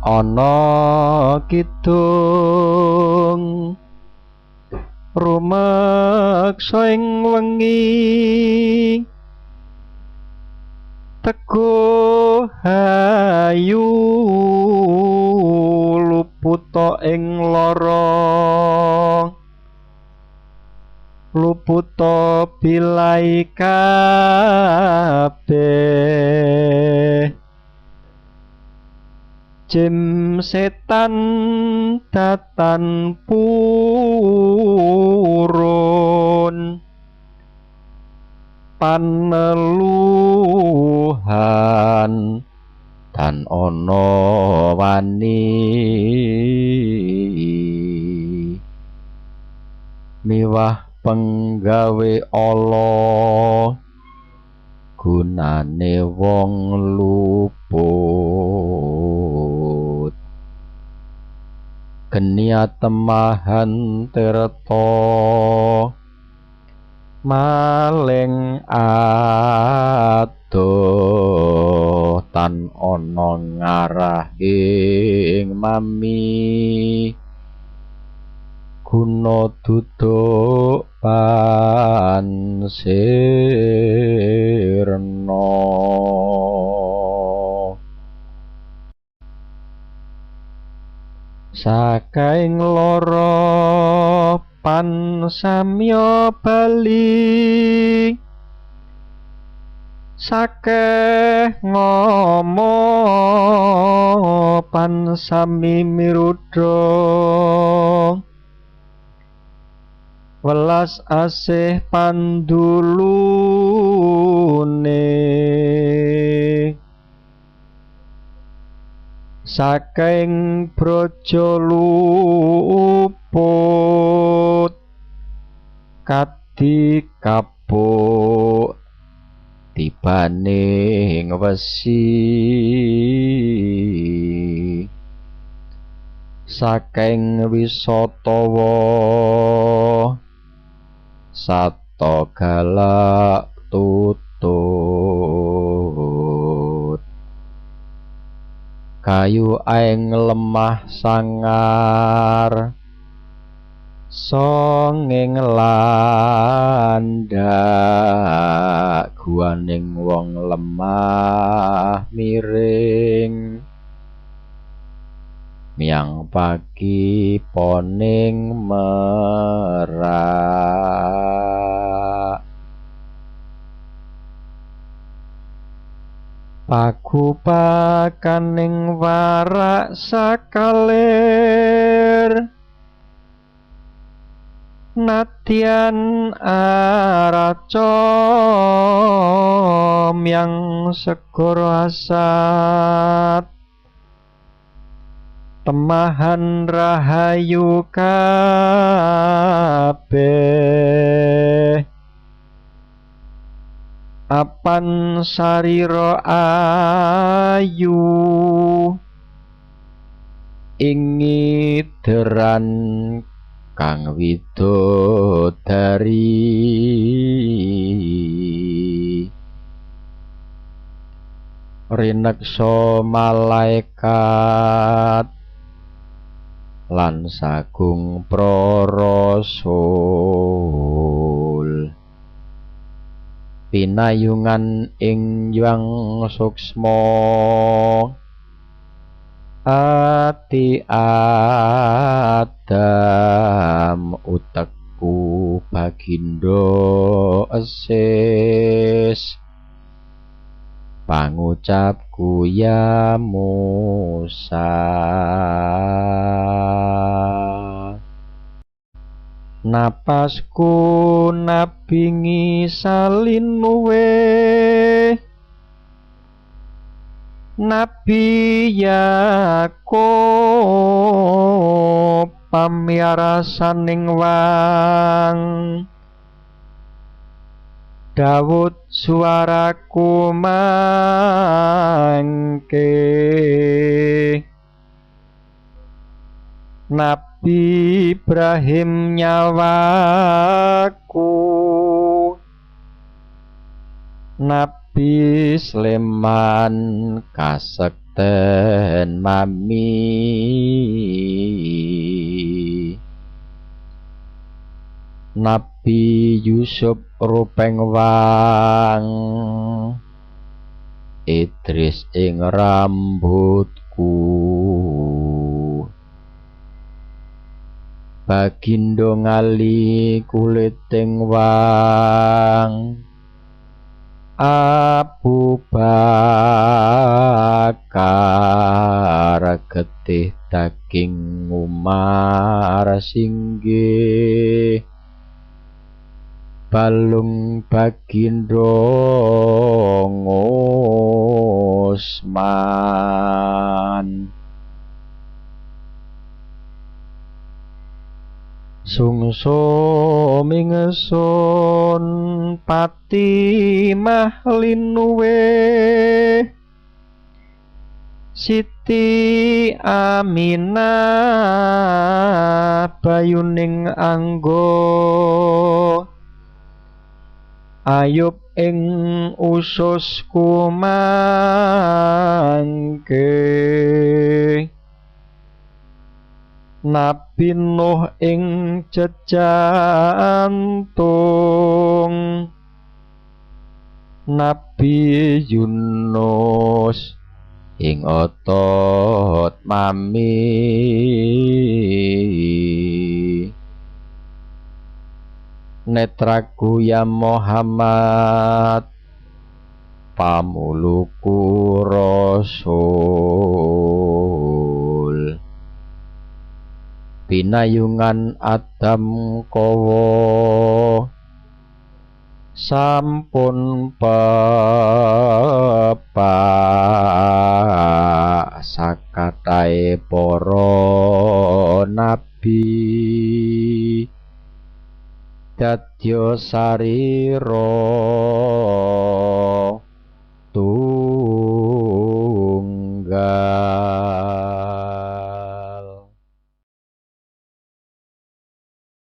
Ana kidung rumeksa ing wengi, teguh hayu luputa ing lara, luputa bilai kabeh. Jim setan datan purun, paneluhan tan ana wani, miwah penggawe ala gunane wong luput. Genia temahan tirta maling adoh tan ana ngarahing mami, guna duduk pan sirna. Sakaing lara pan samya bali, sakeh ngomo pan sami mirudha, welas asih pandulune. Saking braja luput kadi kapuk tibaning wesi, saking wisatawa sato galak tutut, kayu aeng lemah sangar songeng landak, guaning wong lemah miring, miang pagi poning merak. Pagupakaning warak sakalir, nadyan araca miang segara asat, temahan rahayu kabeh. Apan sarira ayu ing ngideran kang widodari, rineksa malaikat lan sagung pra rasul, pinayungan ing yang suksma ati Adam utekku bagindo esis, pangucapku ya Musa. Napasku nabi ngisalin luwe, Nabi Yakub pamiyarasaning wang, Dawud suaraku mangke, Nabi Ibrahim nyawaku, Nabi Sleman kasektenku. dinten mami. Nabi Yusuf rupeng wang Idris ing rambutku. Bagindo ngali kuliting wang Abu Bakar getih daging Umar singgih balung bagindo Usman. Sungsum ingsun Patimah linuwe Siti Aminah bayuning anggo Ayub ing ususku mangke. Nabi Nuh ing jejantung Nabi Yunus ing otot mami. Netraku ya Muhammad pamuluku Rasul. Pinayungan Adam kowo sampun pepak sakatae para nabi dadya sarira tunggal.